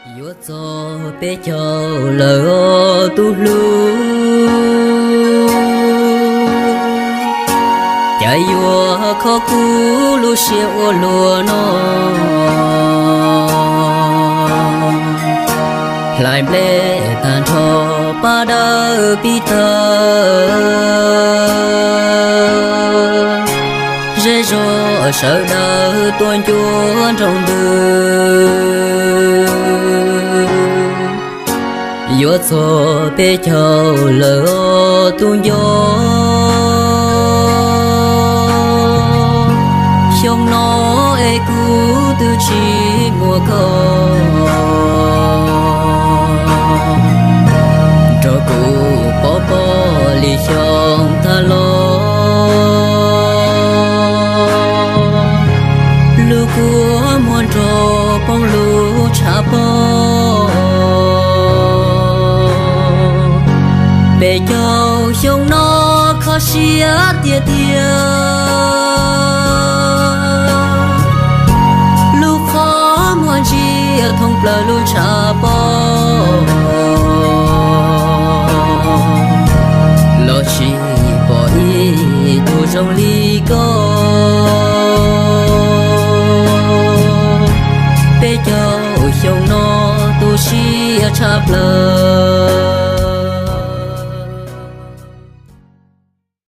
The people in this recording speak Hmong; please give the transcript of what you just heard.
Yuav txog peb caug lawm os tus hlub, cas yuav kho kuv lub siab ua luaj no. Hlais nplej tag nrho pab dawb pib tawg, zej zog sawv daws tuaj ncuav nroos ntws. Yuav txog peb caug lawm os tus nco, xyoo no es kuv twb tsis muaj koj nrog kuv pov pob li xyoo tag los. Lub kua muag nrog poob lub tshav pob, peb caug xyoo no kho siab tiag tiag. Lub qhov muag ntsia thoob plaws lub tshav pob, los tsis pom ib tug zoo li koj. Peb caug xyoo no tu siab tshaj plaws.